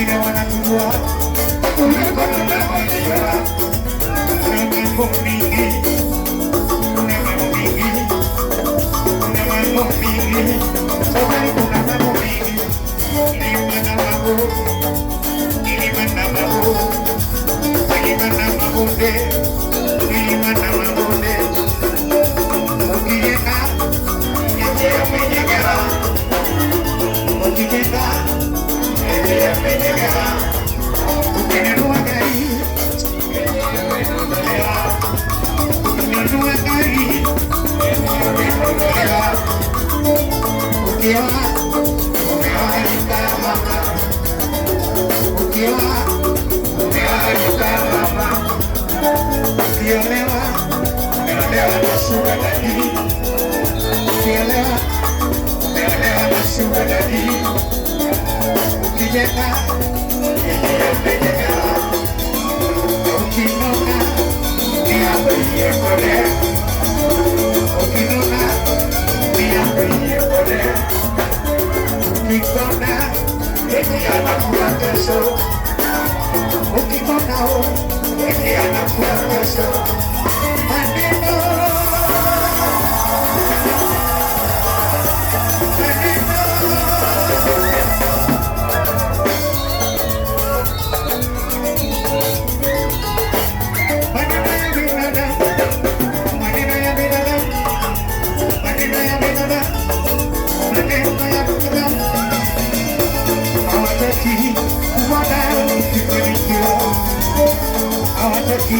Wengine wanatujua kuliko tunavyojua. Kuna mambo mingi, kuna mambo mingi, kuna mambo mingi. Safari kuna mambo mingi. Milima na mabonde, milima na mabonde, milima na mabonde, milima na mabonde. Ukijenga njia umejengeka, ukijenga njia umejengeka, ukinunua gari umenunuliwa, ukinunua gari umenunuliwa, ukioa umeoa mama, ukioa umeoa mama, ukiolewa umeolewa na sugar daddy, ukiolewa umeolewa na sugar daddy, ukijenga njia umejenga, ukinuna ni hapo iyekole, ukinuna ni hapo iyekole, ukikona eti anakuwa kesho, ukikona o eti anakuwa kesho. Maneno, maneno. Maneno ya binadamu, maneno ya binadamu, maneno ya binadamu, maneno ya binadamu. Hawataki kuona ukifanikiwa, hawataki